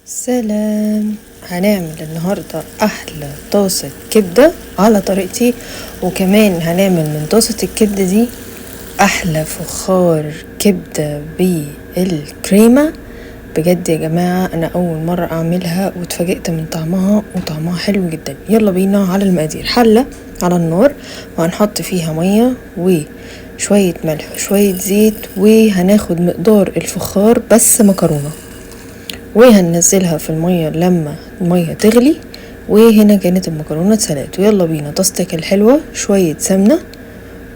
سلام. هنعمل النهاردة أحلى طاسة كبدة على طريقتي، وكمان هنعمل من طاسة الكبدة دي أحلى فخار كبدة بالكريمة. بجد يا جماعة أنا أول مرة أعملها واتفاجئت من طعمها، وطعمها حلو جدا. يلا بينا على المقادير. حلة على النار وهنحط فيها مية وشوية ملح وشوية زيت، وهناخد مقدار الفخار بس مكرونة، وهننزلها في المية لما المية تغلي. وهنا كانت المكرونة اتسلقت. ويلا بينا طاستك الحلوة، شوية سمنة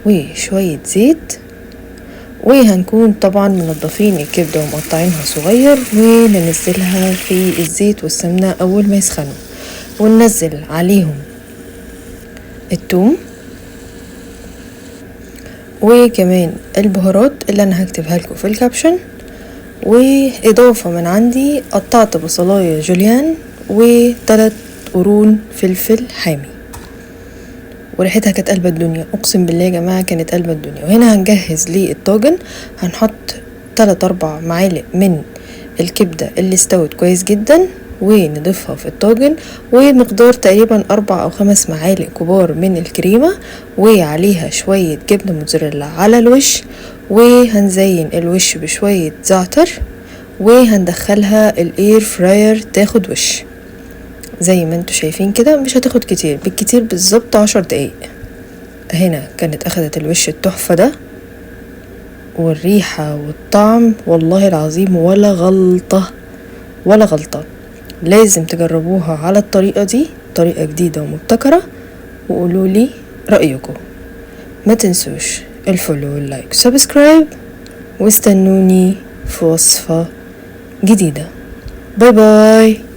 وشوية زيت، وهنكون طبعا منضفين الكبدة ومقطعينها صغير، وننزلها في الزيت والسمنة أول ما يسخنوا، وننزل عليهم التوم وكمان البهارات اللي أنا هكتبها لكم في ال caption. وإضافة من عندي قطعت بصلاية جوليان وتلات قرون فلفل حامي، وريحتها كانت قلب الدنيا، اقسم بالله يا جماعة كانت قلب الدنيا. وهنا هنجهز للطاجن، هنحط 3-4 معالق من الكبدة اللي استوت كويس جدا ونضيفها في الطاجن، ومقدار تقريبا 4 أو 5 معالق كبار من الكريمة، وعليها شوية جبنة موتزاريلا على الوش، وهنزين الوش بشوية زعتر، وهندخلها ال air fryer تاخد وش زي ما انتوا شايفين كده. مش هتاخد كتير، بالكتير بالظبط 10 دقايق. هنا كانت اخدت الوش التحفة ده، والريحة والطعم والله العظيم ولا غلطة ولا غلطة. لازم تجربوها على الطريقة دي، طريقة جديدة ومبتكرة، وقولولي رأيكم. ما تنسوش ال follow وال like subscribe، واستنوني في وصفة جديدة. bye bye.